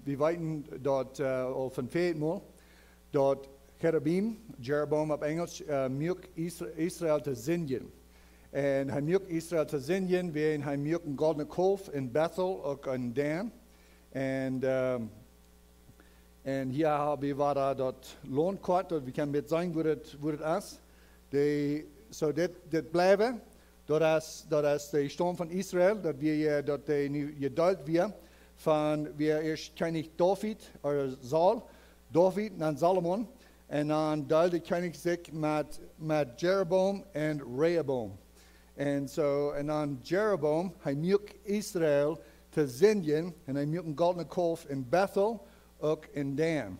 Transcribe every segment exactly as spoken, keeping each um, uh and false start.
Wie weeten daut, äh, aul von väl mol, daut Jerobeam, Jeroboam opp Enjlisch, äh, muak Isra-, Israel to sindjen. Un hee muak Israel to sindjen, wiels hee muak een goldnet Kaulf en Bethel, uk en Dan. Un, ähm, un hia hab wie wada daut Launt kort, daut wie kjennen met seenen, woo daut, woo daut es. Dee, soo dit, dit bliewen, daut es, daut es de Staum von Israel, daut wia, äh, daut dee nu jedeelt wia von, wia ieescht Kjennich David, ooda Saul, David, dan Salomo, un dan deeld de Kjennich sikj met, met Jeroboam un Rehoboam. Un soo, un dan Jeroboam, hee muak Israel to sindjen, un hee muak een goldnet Kaulf en Bethel, uk en Dan.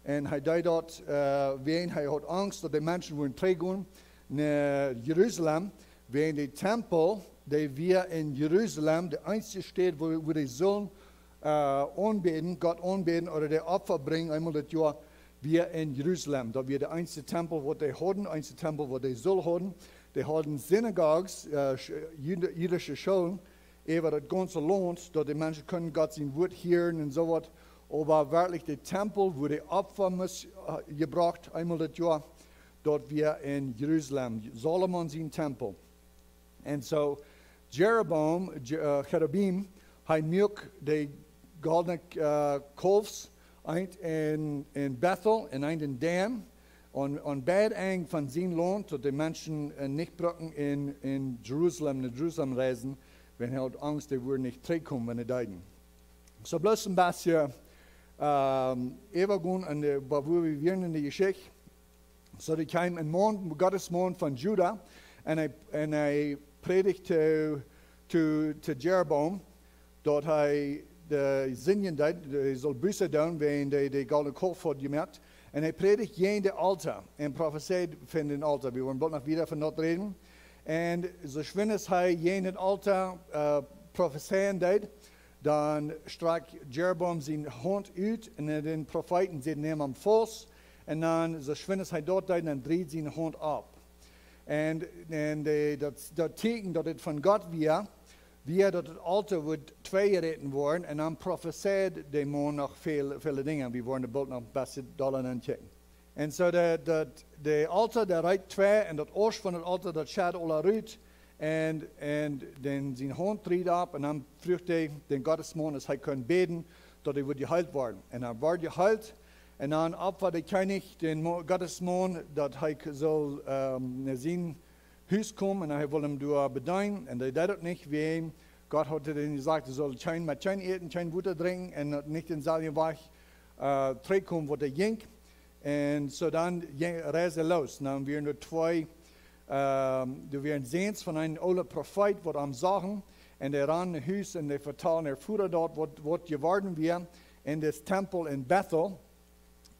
Un hee deed daut, äh, wiels hee haud Angst daut de Menschen wudden trigjgonen no Jerusalem, wiels de Tempel, dee wia en Jerusalem, de eensje Städ wua, wua dee sullen, äh, aunbäden, Gott aunbäden ooda de Opfa brinjen, eemol daut Joa, wia en Jerusalem. Daut wia de eensje Tempel waut dee hauden, eensje Tempel waut dee sullen haben. Dee hauden Synagogen, äh, sch-, jüd-, jüdische Schoolen, äwa daut gaunze Launt, daut de Menschen kunnen Gott sien Wuat hieren un soo waut. Oba werkjlich de Tempel, wua de Opfa must, äh, jebrocht, eemol daut Joa, daut wia en Jerusalem, Salomo sien Tempel. Un soo, Jeroboam, Je-, äh, Jerobeam, hee muak de goldne, äh, Kaulfs, eent en, en Bethel un eent en Dan, aun, aun beid Enj von sien Launt, daut de Menschen, äh, nich bruckten en, en Jerusalem, no Jerusalem reisen, wiels hee haud Angst, dee wudden nich trigjkomen, wan dee deeden. Soo bloos een bät, ähm, äwagonen aun de, wua wie wieren en de Jeschicht. Soo, doa kjeem een Maun, Gottes Maun von Juda, un hee, un hee prädicht to, to, to Jeroboam, daut hee de Sinden deed, hee sull Buße doonen, wäajen dee, dee goldne Kaulf haud jemoakt. Un hee prädicht jäajen de Alta un profezeid von dän Alta. Wie woaren boolt noch wieda von daut räden. Un soo schwind aus hee jäajen dän Alta, äh, profezeien deed, dan strakjt Jeroboam siene Haunt ut no dän Profeet un säd: "Nemm am faust." Un dan, soo schwind aus hee daut deed, dan dreid siene Haunt opp. Un, un de, daut, daut Tieekjen, daut et von Gott wia, wia daut daut Alta wudd tweejeräten woaren, un dan profezeid de Maun noch väl, väle Dinja. Wie woaren boolt noch een bät dolla ankjikjen. Un soo de, de, de Alta, dee reet twei, un daut Asch von daut Alta, daut schad aula rut. Un, un dan siene Haunt dreid opp, un dan fruach hee dän Gottes Maun, aus hee kunn bäden, daut hee wudd jeheelt woaren. Un hee wort jeheelt, un dan opfad de Kjennich dän Mo-, Gottes Maun, daut hee k-, sull, ähm, no sien Hus komen, un hee wull am doa bedeenen, un hee deed daut nich, wiels Gott haud to am jesajcht, hee sull kjeen, met kjeen äten, kjeen Wota drinkjen, un nich dän selwjen Wajch, äh, trigjkomen waut hee jinkj. Un soo dan je-, reisd hee loos. Dan wieren doa twee, ähm, doa wieren Säns von een oolen Profeet, waut am sagen, un dee randen no Hus un dee vetalden äa Voda daut, waut, waut jeworden wia en dis Tempel en Bethel.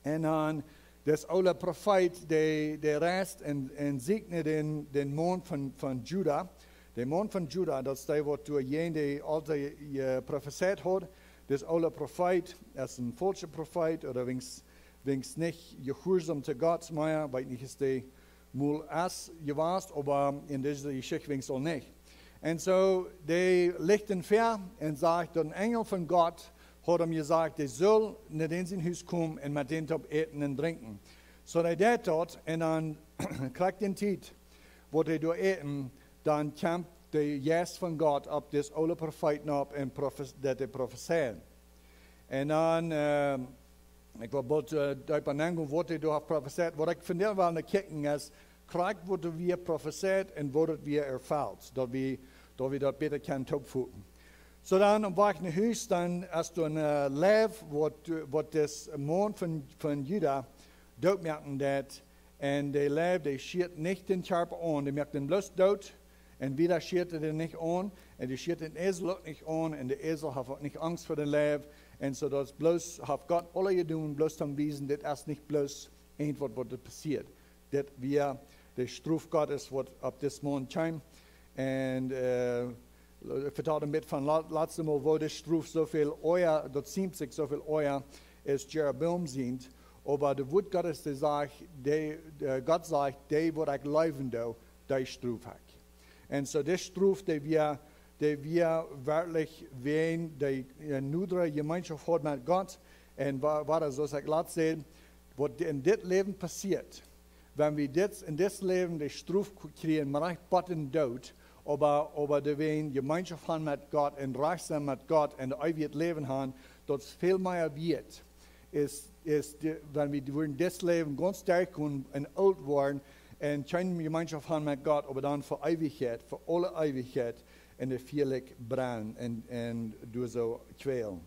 Un dan dis oola Profeet, dee, dee reisd un, un sieekjt no dän, dän Maun von, von Juda. De Maun von Juda, daut es dee, waut doa jäajen de Alta je-, jeprofezeid haud. Dis oola Profeet es een faulscha Profeet, ooda weens, weens nich jehuarsom to Gott mea, weet nich, es dee mol es jewast, oba en dise Jeschicht weens aul nich. Un soo, dee licht am väa un sajcht, daut een Enjel von Gott haud am jesajcht, hee sull no dän sien Hus komen un met dän toop äten un drinkjen. Soo, hee deed daut, un dan krakjt dän Tiet, waut hee doa äten, dan kjemt de Jeist von Gott opp dis oola Profeet nopp un profes-, deed hee profezeien. Un dan, ähm, ekj well boolt, äh, doa opp aun engonen, waut hee doa haft profezeid. Waut ekj vondoag well no kjikjen es, krakjt waut doa wia profezeid un waut et wia erfelt. Daut wie, daut wie daut bäta kjennen toopvoten. Soo dan, opp Wajch no Hus, dan es doa een, äh, Leiw, waut, waut dis Maun von, von Juda dootmoaken deed. Un de Leiw, dee schieet nich dän Kjarpa aun, dee moakt am bloos doot. Un wieda schieet hee am nich aun, un dee schieet dän Esel uk nich aun, un de Esel haft uk nich Angst fa dän Leiw. Un soo daut bloos haft Gott aules jedonen, bloos toom wiesen, dit es nich bloos irjentwaut, waut doa passieet. Dit wia de Strof Gottes, waut opp dis Maun kjeem. Un, äh, ekj vetald een bät von la-, latste Mol, woo de Strof sooväl oaja, daut siemt sikj sooväl oaja aus Jerobeam sient. Oba daut Wuat Gottes, dee sajcht, dee, äh, Gott sajcht, dee waut ekj leewen doo, dee strof ekj. Un soo, dis Strof, dee wia, dee wia werkjlich wäajen dee, äh, nodre Jemeenschoft haud met Gott. Un wa-, wada, soo aus ekj latst säd, waut en dit Läwen passieet, wan wie dit, en dit Läwen de Strof kjrieen, mau rajcht bat dän Doot, oba, oba dee wäajen Jemeenschoft han met Gott un rajcht sennen met Gott un de eewje Läwen han, daut es väl mea wieet, es, es dee, wan wie wudden dit Läwen gaunz derchgonen un oolt woaren un kjeene Jemeenschoft han met Gott, oba dan fa Eewichkjeit, fa aule Eewichkjeit en de Fia brennen un, un doa soo kjwälen.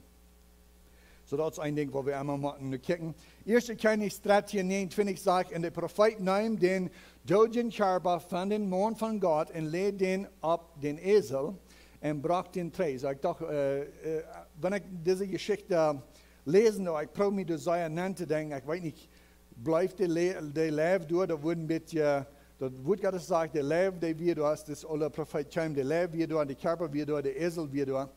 Soo, daut es een Dinkj, waut wie emma motten no kjikjen. Ieeschte Kjennichs dartieen näajenuntwintich sajcht: "Un de Profeet neem dän doodjen Kjarpa von dän Maun von Gott un läd dän opp dän Esel un brocht dän trigj." Soo, ekj docht, äh, äh, wan ekj dise Jeschicht läs, nu, ekj proow mie doa sea nenn to denkjen, ekj weet nich, blift de Le-, de Leew doa, daut woat een bät, daut Wuat Gottes sajcht, de Leew, dee wia doa, aus dis oola Profeet kjeem, de Leew wia doa, de Kjarpa wia doa, de Esel wia doa.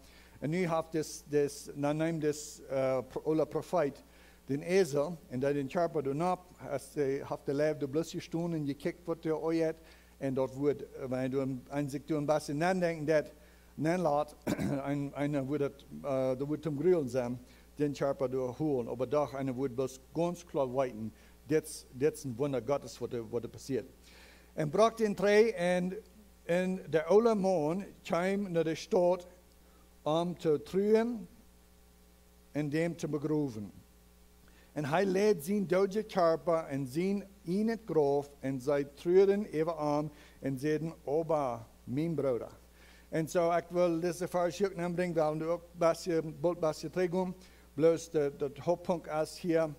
Un nu haft dis, dis, dan nemt dis, äh, Pro-, oola Profeet dän Esel un deed dän Kjarpa doa nopp, aus dee, haft de Leew doa bloos jestonen un jekjikjt, waut doa oajeit. Un daut woat, äh, wan eena doa een, eena sikj doa een bät nenn denkjen deit, nenn lat, een, eena woat daut, äh, daut woat toom Grulen sennen, dän Kjarpa doa holen. Oba doch, eena woat bloos gaunz kloa weeten, dit, dit es een Wunda Gottes, waut doa, waut doa passieet. Un brocht dän trigj un, un de oola Maun kjeem no de Staut, om to truen un dän to begrowen. Un hee läd sien doodjen Kjarpa en sien ieejnet Grauf un see truaren äwa am un säden: "Abba, mien Brooda." Un soo, ekj well dise Varsch uk nenn brinjen, wiels wie uk een bät, boolt een bät trigjkomen. Bloos de, daut Hauptpunkt es hia,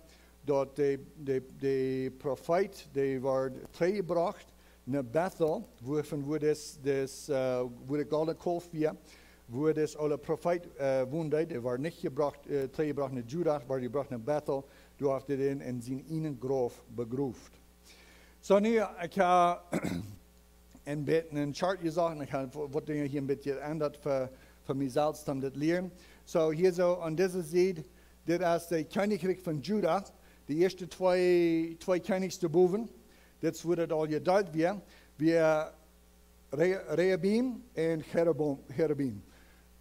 daut de, de, de Profeet, dee wort trigjjebrocht no Bethel, wua, von wua dis, dis, äh, wua de goldne Kalf wia, wua dis oola Profeet, äh, wond, dee wort nich jebrocht, äh, trigjjebrocht no Juda, wort jebrocht no Bethel, doa haft hee dän en sien ieejnet Grauf begroft. Soo, nu, ekj hab een bät een Chart jesocht un ekj hab waut Dinja hia een bät jeendat fa, fa mie selfst, om dit to lieren. Soo, hia soo aun dise Sied, dit es daut Kjennichrikj von Juda, de ieeschte twee, twee Kjennichs doa bowen. Dit es wua daut aul jedeelt wia, wia Re-, Rehabeam un Jeroboam, Jerobeam.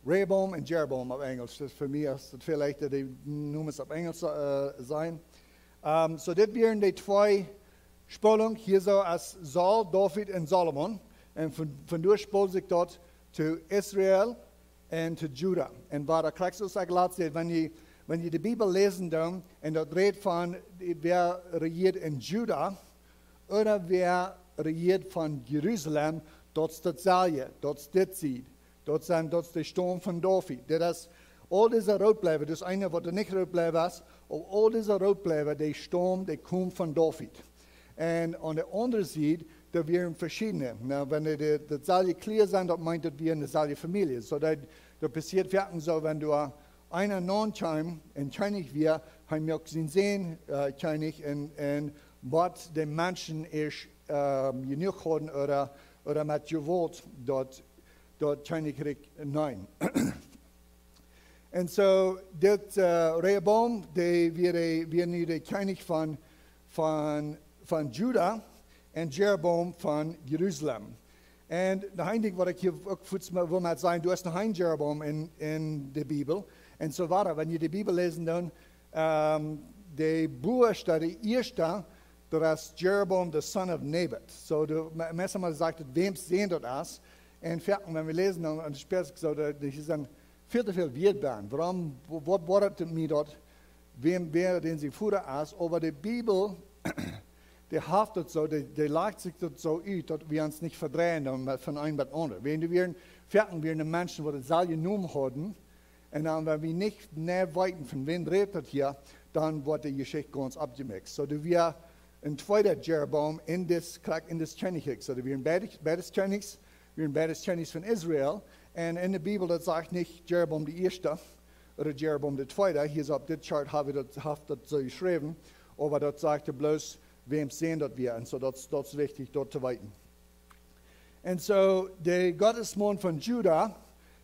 Rehabeam un Jeroboam opp Enjlisch. Daut es fa mie es daut väl leichta, de Nomes opp Enjlisch, äh, sennen. Ähm, soo, dit wieren de twee Spolunk, hia soo aus Saul, David un Salomo. Un von, von doa spold sikj daut to Israel un to Juda. Un wua daut krakjt soo aus ekj latst säd, wan jie, wan jie de Bibel läsen doonen, un daut rät von, wäa rejieet en Juda, ooda wäa rejieet von Jerusalem, daut es daut selwje, daut es dit Sied. Daut sent, daut es de Staum von David. Dit es aul dise Rootbleiwa, daut es eena, waut doa nich rootbleift es, oba aul dise Rootbleiwa, de Staum, dee kjemt von David. Un aun de aundre Sied, doa wieren veschiedne. Nu, wan dee, dee, daut selwje Kjlia sent, daut meent, daut wia eene selwje Famielje. Soo daut, daut passieet foaken soo, wan doa eena naun kjeem un Kjennich wia, hee muak sienen Sän, äh, Kjennich un, un waut de Menschen ieescht, ähm, jenuach hauden ooda, ooda met Jewault daut, daut Kjennichrikj neemen. Un soo, dit, äh, Rehoboam, dee wia de, wia nu de Kjennich von, von, von Juda un Jeroboam von Jerusalem. Un noch een Dinkj, waut ekj hia uk fuaz mau well met sajen, doa es noch een Jeroboam en, en de Bibel. Un soo wieda, wan jie de Bibel läsen doonen, ähm, de Bibel sajcht, de ieeschta, daut es Jeroboam, the son of Nebat. Soo, de, me-, meistens mol sajcht et, wäms Sän daut es. Un foaken, wan wie läsen, dan, dan spieet sikj soo, daut, daut es dan väl to väl Wieed bie. Wuarom, wa-, waut woat et mie daut, wäm, wäa dän sien Voda es? Oba de Bibel, dee haft et soo, dee, dee lajcht sikj daut soo ut, daut wie ons nich vedreien doonen met, von een bat aundre. Wan wie foaken, wie de Menschen, waut daut selwje Nomen hauden, un dan, wan wie nich jeneiw weeten, von wäm rät daut hia, dan woat de Jeschicht gaunz oppjemikst. Soo, doa wia een tweeda Jeroboam en dis, krakjt en dis Kjennichrikj. Soo, doa wieren beid, beides Kjennichs, wieren beides Kjennichs von Israel. Un en de Bibel, daut sajcht nich Jeroboam de ieeschta ooda Jeroboam de tweeda. Hia soo opp dit Chart hab ekj daut, hab daut soo jeschräwen. Oba daut sajcht bloos, wäms Sän daut wia. Un soo, daut, daut es wichtich, daut to weeten. Un soo, de Gottesmaun von Juda,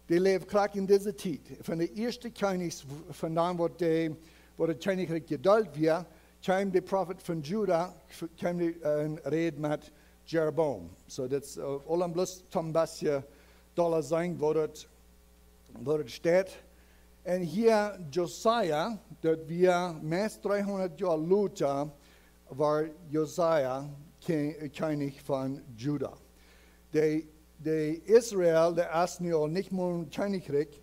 dee läwd krakjt en dise Tiet. Von de ieeschte Kjennichs, von dan, waut de, waut daut Kjennichrikj jedeelt wia, kjeem de Profeet von Juda, kjeem dee, äh, un räd met Jeroboam. Soo, daut es, äh, aul een bloos een bät, dolla seenen, woo daut, woo daut steit. Un hia Josia, daut wia meist dreehundat Joa lota, wort Josia Ke-, Kjennich von Juda. De, de Israel, dee es nu aul nich mea een Kjennichrikj.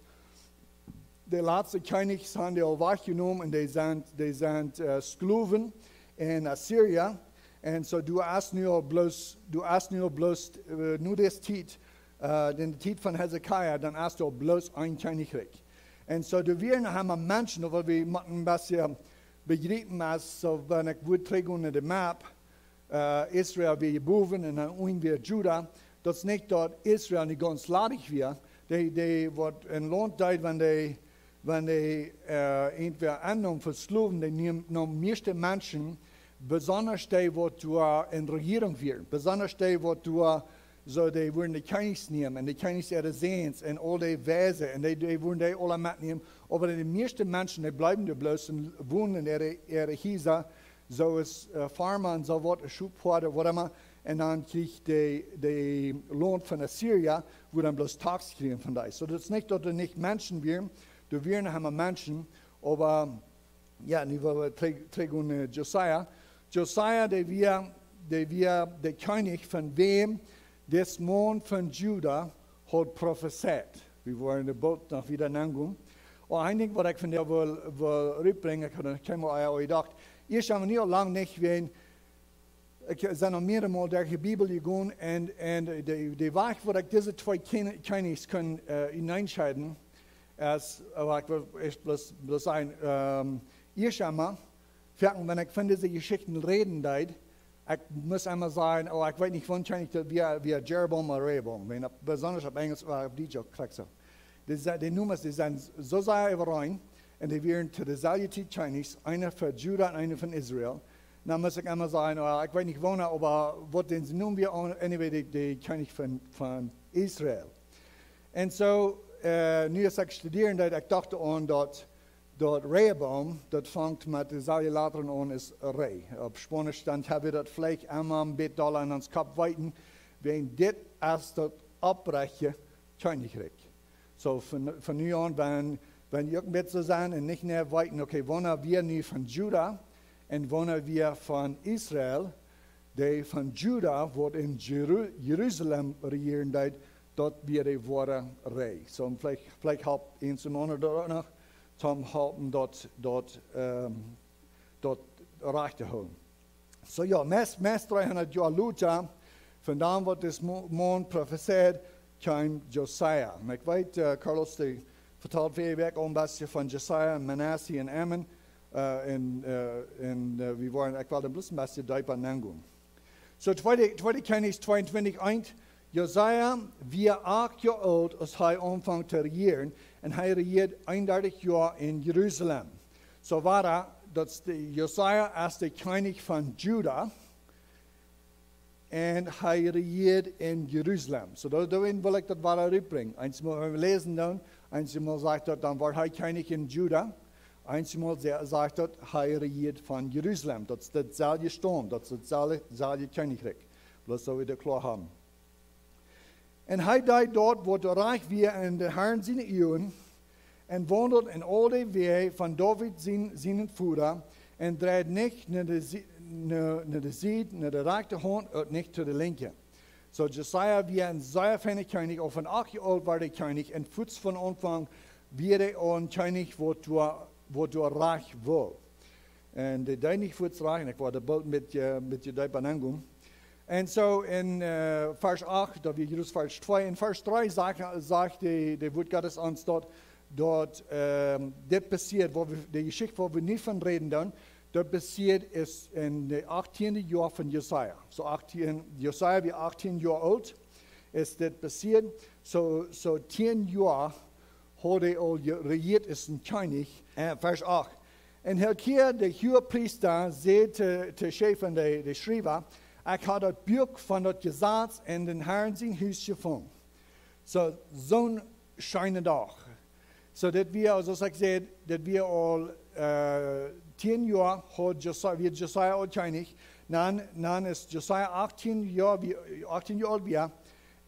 De latste Kjennichs han dee aul wajchjenomen un dee sent, dee sent, äh, Sklowen en Assyrien. Un soo, du hast nu aul bloos, du hast nu aul bloos, äh, nu dise Tiet, äh, en de Tiet von Hiskia, dan hast du aul bloos een Kjennichrikj. Un soo, doa wieren noch emma Menschen, waut wie motten een bät bejriepen, aus soo, wan ekj wudd trigjgonen no de Map, äh, Israel wia hia bowen un dan unjen wia Juda. Daut es nich daut Israel nich gaunz ladich wia. Dee, dee waut een Launt deed, wan dee, wan dee, äh, irjentwäa aunneem fa Sklowen, dee neem, neem mieeschte Menschen, besonda dee waut doa en Rejierunk wieren, besonda dee waut doa, soo dee wudden de Kjennichs nämen un de Kjennichs äare Säns un aul dee Weise un dee, dee wudden dee aula metnämen. Oba de mieeschte Menschen, dee bleewen doa bloos un wonden en äare, äare Hiesa, soo aus, äh, Farma un soo waut, Schophoada, waut emma. Un dan kjrieech dee, dee Launt von Assyrien, wua dan bloos Tax kjrieejen von dee. Soo, daut es nich daut doa nich Menschen wieren, doa wieren noch emma Menschen, oba, jo, nu woa wie trigj, trigj no, äh, Josia. Josia, dee wia, dee wia de Kjennich von wäm dis Maun von Juda haud profezeit. Wie woaren de Boolt noch wieda aungonen. Oba een Dinkj waut ekj vondoag well, well rutbrinjen, ekj haud noch kjeenmol aun jedocht. Ekj hab nu aul lang nich ween, ekj sie aul mearemol derch de Bibel jegonen un, un de, de Wajch waut ekj dise twee Kjen-, Kjennichs kunn, äh, uteenscheiden, es, äh, waut ekj well ieescht bloos, bloos sajen, ähm, ieescht emol, foaken wan ekj von dise Jeschichten räden deed, ekj must emma sajen, oh, ekj weet nich, woo Kjennich daut wia, wia Jeroboam ooda Rehoboam. Wan, besonda opp Enjelsch ooda opp Dietsch uk, krakjt soo. Dee se-, dee Nomes, dee sent soo sea äwareen un dee wieren to deselwje Tiet Kjennichs, eena fa Juda un eena fa Israel. Dan must ekj emma sajen, oh, ekj weet nich woona, oba waut dän sien Nomen wia, anyway, dee, dee Kjennich von, von Israel. Un soo, äh, nu aus ekj studieren deed, ekj docht aun daut, daut Rehoboam, daut fangt met deselwje Lataen aun aus Re. Opp Spaunisch dan hab wie daut veleicht emma een bät dolla en ons Kopp weeten, wäajen dit es daut opprechte Kjennichrikj. Soo, von, von nu aun, wan, wan jie uk een bät soo sent un nich mea weeten, okay, woona wia nu von Juda un woona wia von Israel, dee von Juda, waut en Jeru-, Jerusalem rejieren deed, daut wia de woare Re. Soo, un veleicht, veleicht halpt eent un aundret daut uk noch, toom halpen daut, daut, ähm, daut rajcht to hoolen. Soo jo, meist, meist dreehundat Joa lota, von dan waut dis Mo-, Maun profezeit, kjeem Josia. Un ekj weet, äh, Carlos, dee vetald väl wajch aul een bät von Josia un Manasse un Amon, äh, un, äh, un, äh, wie woaren, ekj well doa bloos een bät deepa aungonen. Soo, tweede, tweede Kjennichs tweeuntwintich eent, Josia wia acht Joa oolt, aus hee aunfunk to rejieren, un hee rejieed eenundartich Joa en Jerusalem. Soo wia daut, daut es de, Josia es de Kjennich von Juda, un hee rejieed en Jerusalem. Soo, doa, doawäajen well ekj daut wada rutbrinjen. Eemol wan wie läsen dan, eemol sajcht daut, dan wort hee Kjennich en Juda. Eemol sa-, sajcht daut, hee rejieed von Jerusalem. Daut es daut selwje Staum, daut es daut selwje, selwje Kjennichrikj. Bloos soo wie daut kloa haben. Un hee deed daut waut rajcht wia en dän Harn siene Uagen, un waundeld en aul de Wäaj von David sien, sienen Voda, un dreid nich no de Si-, no, no de Sied, no de rajchte Haunt, uk nich to de linkje. Soo, Josia wia een sea feina Kjennich, aul von acht Joa oolt wia hee Kjennich, un fuaz von Aunfank wia hee een Kjennich, waut doa, waut doa rajcht wia. Un dee deed nich fuaz rajcht, un ekj woa doa boolt een bät, een bät deepa aungonen. Un soo en, äh, Varsch acht, daut wia jrod Varsch twee, en Varsch dree sajcht, sajcht de, de Wuat Gottes ons daut, daut, ähm, dit passieed, waut wie, de Jeschicht, waut wie nu von räden doonen, daut passieed es en de achttiende Joa von Josia. Soo achtieen, Josia wia achtieen Joa oolt, es dit passieed. Soo, soo tieen Joa haud hee aul je-, rejieet aus een Kjennich. Äh, Varsch acht. Un Hilkia, de Huagepriesta, säd to, to Schafan, de, de Schriewa, ekj hab daut Buak von daut Jesaz en dän Harn sien Hus jefungen. Soo, soon scheena Dach. Soo, dit wia, soo aus ekj säd, dit wia aul, äh, tieen Joa haud Josia, wia Josia aul Kjennich. Dan, dan es Josia achtieen Joa, wia, achtieen Joa oolt wia,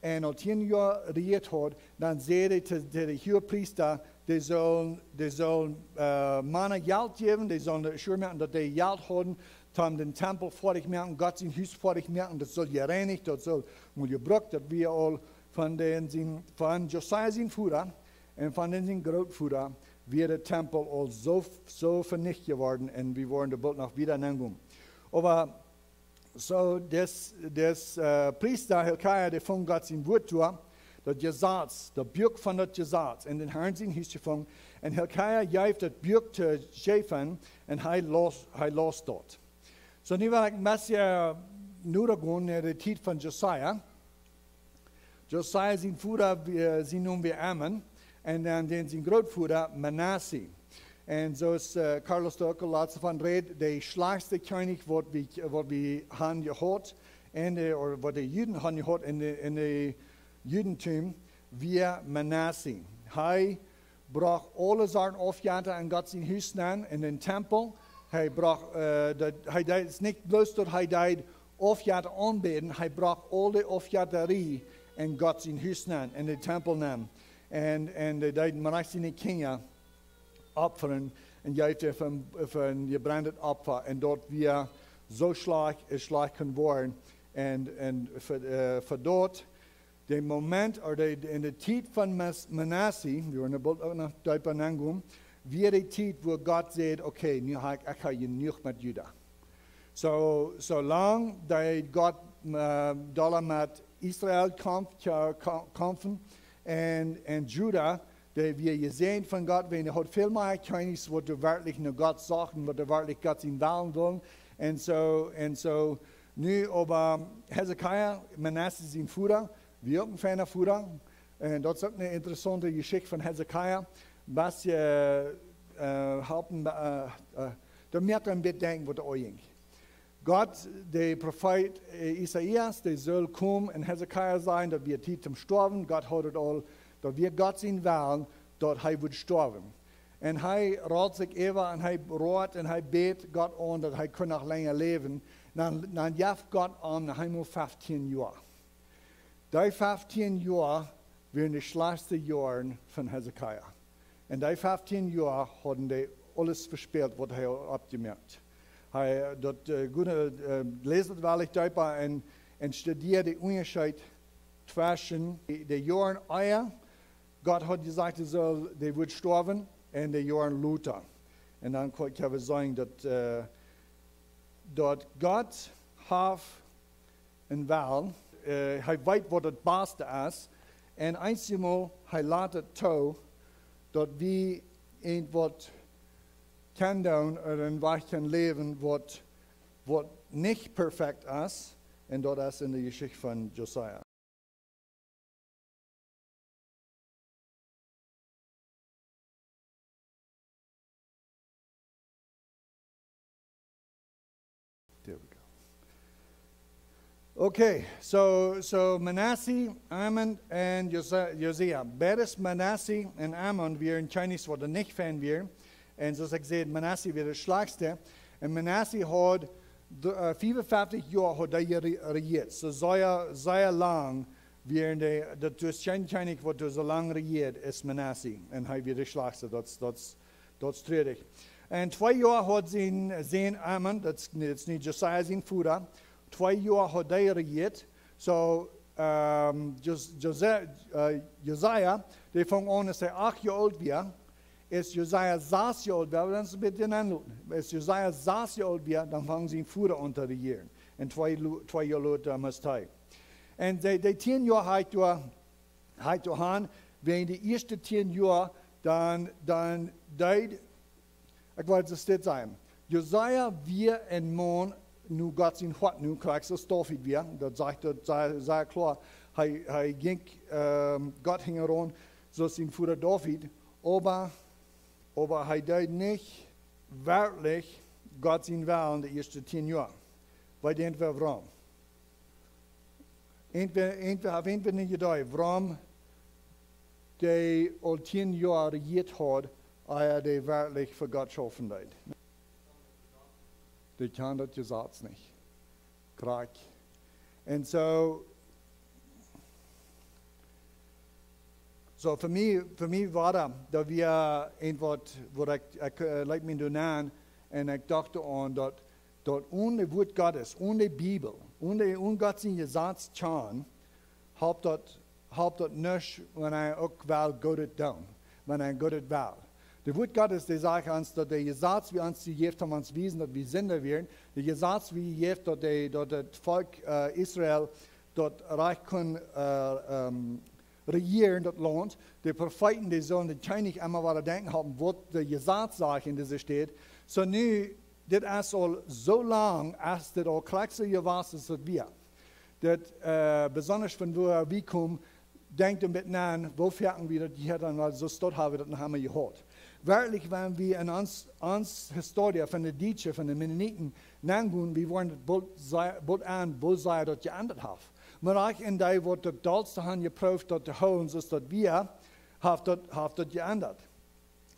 un aul tieen Joa rejieet haud, dan säd hee to, to de Huagepriesta, dee sullen, dee sullen, äh, Mana Jelt jäwen, dee sullen sure moaken, daut dee Jelt hauden, toom dän Tempel foadich moaken, Gott sien Hus foadich moaken, daut sull jereinicht, daut sull mol jebrukt, daut wia aul von dän sien, von Josia sien Voda un von dän sien Grootvoda, wia de Tempel aul soo, soo venicht jeworden un wie woaren doa boolt noch wieda nengonen. Oba soo, dis, dis, äh, Priesta Hilkia, dee funk Gott sien Wuat doa, daut Jesaz, daut Buak von daut Jesaz, en dän Harn sien Hus jefungen. Un Hilkia jeef daut Buak to Shaphan un hee laus, hee laus daut. Soo, nu well ekj een bät noda gonen no de Tiet von Josia. Josia sien Voda, äh, sien Nomen wia Amon, un dan dän sien Grootvoda Manasse. Un soo aus, äh, Carlos doa uk aul latst von räd, de schlajchtste Kjennich waut wie, waut wie han jehaut, en de, ooda waut de Juden han jehaut en de, en de Judentum, wia Manasse. Hee brocht aule Sorten Aufjetta en Gott sien Hus nenn, en dän Tempel. Hee brocht, äh, daut, hee deed, es nich bloos daut hee deed Aufjetta aunbäden, hee brocht aule Aufjettarie en Gott sien Hus nenn, en dän Tempel nenn. Un, un hee deed Manasse siene Kjinja opfren un jeef dee fa, fa een jebrendet Opfa. Un daut wia soo schlajcht, aus schlajcht kunn woaren. Un, un fa, äh, fa daut de Moment, ooda de, en de Tiet von Mas-, Manasse, wie woaren boolt uk noch deepa nengonen, wia de Tiet, wua Gott säd, okay, nu ha ekj, ekj ha jenuach met Juda. Soo, soo lang deed Gott, äh, dolla met Israel kaumf-, ka-, ka-, kaumfen un, un Juda, dee wia jesäajent von Gott, wiels hee haud väl mea Kjennichs, waut doa werkjlich no Gott sochten, waut doa werkjlich Gott sienen Wellen wullen. Un soo, un soo, nu oba Hiskia, Manasse sien Voda, wia uk een feina Voda. Un daut es uk eene interessaunte Jeschicht von Hiskia. Waut, äh, äh, halpen, äh, äh, daut moakt een bät denkjen, waut doa aunjinkj. Gott, de Profeet, äh, Esaias, dee sull komen un Hiskia sajen, daut wia Tiet toom stoawen. Gott haud et aul, daut wia Gott sien Wellen, daut hee wudd stoawen. Un hee roat sikj äwa un hee roat un hee bät Gott aun, daut hee kunn noch lenja läwen. Dan, dan jeef Gott am noch eemol feftieen Joa. Dee feftieen Joa wieren de schlajchtste Joaren von Hiskia. Un dee feftieen Joa hauden dee aules vespält, waut hee haud oppjemoakt. Hee, daut, äh, goode, äh, läs daut werkjlich deepa un, un studia dän Unjascheet tweschen de, de Joaren ea Gott haud jesajcht, hee sull, dee wudd stoawen, un de Joaren lota. Un dan kaun ekj äwa sajen, daut, äh, daut Gott haft een Wellen, äh, hee weet, waut daut baste es. Un eensjemol, hee lat et too, daut wie irjentwaut kjennen doonen ooda een Wajch kjennen läwen, waut, waut nich perfekt es. Un daut es en de Jeschicht von Josia. There we go. Okay, so, so Manasse, Amon un Josia, Josia. Beides Manasse un Amon wieren Kjennichs, waut doa nich fein wieren. Un soo aus ekj säd, Manasse wia de schlajchtste. Un Manasse haud de, äh, fiefunfeftich Joa haud hee jere-, rejieet. Soo sea, sea lang wieren dee, daut es kjeen Kjennich, waut doa soo lang rejieed aus Manasse. Un hee wia de schlajchtste, daut, daut, daut es truarich. Un twee Joa haud sien Sän Amon, daut es, daut es nu Josia sien Voda, twee Joa haud hee rejieet. Soo, ähm, Jos-, Jose-, äh, Josia, dee funk aun, aus hee acht Joa oolt wia, aus Josia sas Joa oolt wia, dan es et een bät een aundret. Aus Josia sas Joa oolt wia, dan funk sien Voda aun to rejieren. Un twee Lu-, twee Joa lota must hee. Un dee, dee tieen Joa haud hee doa, haud hee doa han, wäajen de ieeschte tieen Joa, dan, dan deed, ekj well et soo sajen. Josia wia een Maun no Gott sien Hoat, nu krakjt soo aus David wia, daut sajcht, daut sajcht, sajcht kloa, hee, hee jinkj, ähm, Gott hinjaraun, soo aus sien Voda David, oba, oba hee deed nich werkjlich Gott sien Wellen de ieeschte tieen Joa. Weet jie wuarom? Entwäda, entwäda, opp entwäda nich jedocht, wuarom dee aul tieen Joa rejieet haud, ea dee werkjlich fa Gott schaufen deed. Dee kjand daut Jesaz nich. Krakjt. Un soo, So, fa mie, fa mie wia daut, daut wia eent waut, waut ekj, ekj, äh, leet mie doa nenn un ekj docht aun daut, daut onen Wuat Gottes, onen Bibel, onen, onen Gott sien Jesaz kjanen, halpt daut, halpt daut nuscht, wan eena uk well Goodet doonen, wan eena Goodet well. Daut Wuat Gottes, dee sajcht ons daut de Jesaz, waut ons jejäft haft, ons wiesen daut wie Sinda wieren, de Jesaz, waut jejäft daut de, daut daut Volkj, äh, Israel daut Rikj kunn, äh, ähm, rejieren, daut Launt. De Profeeten, dee sullen de Kjennich emma wada denkjen haben, waut de Jesaz sajcht en dise Städ. So nu, dit es aul soo lang, aus dit aul krakjt soo jewast es, daut wie. Daut, äh, besonda von wua wie komen, denkjt een bät aun, woo foaken wie daut hia dan mol soo stoakj haben, daut noch emma jehaut. Werkjlich, wan wie en ons, ons Historie von de Dietsche, von de Mennoniten, nenngonen, wie woaren daut boolt sie-, boolt aun, woo sea daut jeendat haft. Mau uk en dee, waut daut dollste han jeprooft daut to hoolen, soo aus daut wia, haft daut, haft daut jeendat.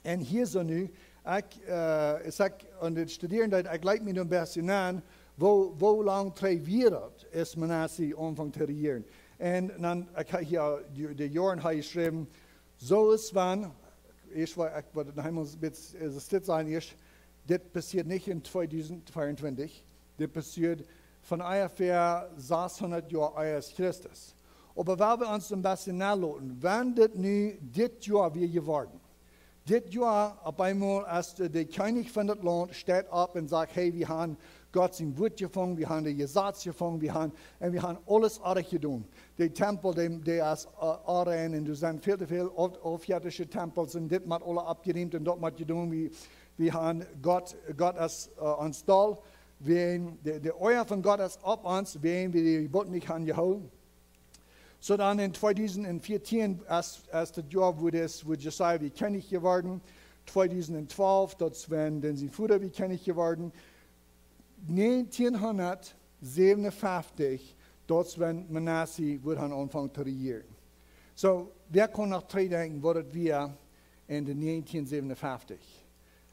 Un hia soo nu, ekj, äh, es ekj aun daut Studieren, daut ekj leet mie nu een bät nenn, woo, woo lang trigj wia daut, aus Manasse aunfunk to rejieren. Un dan, ekj hab hia de, de Joaren hab jeschräwen, soo es wan, ekj woa, ekj woa daut noch eemol een bät, äh, stell sennen, ieescht, dit passieet nich en tweedusent veeauntwintich, dit passieet von onjefäa sechshundat Joa ea Christus. Oba wan wie ons een bät nenloten, wan dit nu dit Joa wia jeworden. Dit Joa opp eemol, aus de, de Kjennich von daut Launt steit opp un sajcht: "Hey, wie haben Gott sien Wuat jefungen, wie haben de Jesaz jefungen, wie haben, un wie haben aules oajch jedonen. De Tempel, dee, dee es, äh, onrein, un doa sent väl to väl auf-, aufjettische Tempels, un dit mott aules aufjeriemt un daut mott jedonen. Wie, wie haben Gott, Gott es, äh, ons doll, wäajen de, de Oaja von Gott es opp ons, wäajen wie de Jebote nich haben jehoolen." So dan en tweedusent vieetieen, aus, aus daut Joa, wua daut, wua Josia wia Kjennich jeworden, tweedusent twalf, daut es wan dan sien Voda wia Kjennich jeworden, negentieensiebenunfeftich, daut es wan Manasse wia aun aunfunk to rejieren. So, wäa kaun noch trigjdenkjen, waut daut wia en de negentieensiebenunfeftich?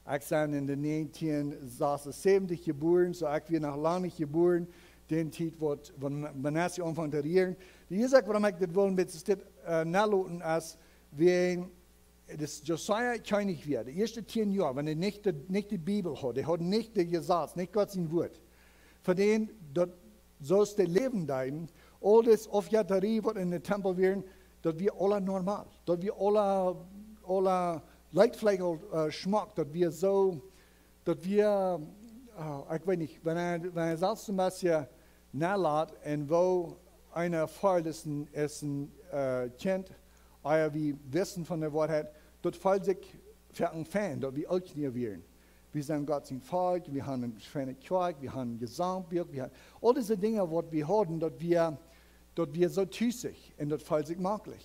Ekj sie en de negentieensechsunsäwentich jebuaren, so ekj wia noch lang nich jebuaren, dee Tiet waut, wan Ma-, Manasse aunfunk to rejieren. De Uasoak, wuarom ekj dit well een bät, äh, nenloten, es, wäajen daut Josia Kjennich wia, de ieeschte tieen Joa, wan hee nich de, nich de Bibel haud, hee haud nich de Jesaz, nich Gott sien Wuat. Fa dän daut, soo aus dee läwen deeden, aul dise Aufjettarie, waut en dän Tempel wia, daut wia aules normal. Daut wia aules, aules, leet veleicht aul, äh, schmock, daut wia soo, daut wia, äh, ekj weet nich, wan hee, wan hee selfst een bät nalat un woo eena feelt aus een, aus een, äh, Kjint, ea wie wisten von de Woarheit, daut feelt sikj fa een fein, daut wie uk hia wieren. Wie sent Gott sien Volkj, wie haben eene feine Kjoakj, wie haben een Jesangsbuak, wie haben aul dise Dinja, waut wie hauden, daut wia, daut wia soo tusich un daut feelt sikj maklich.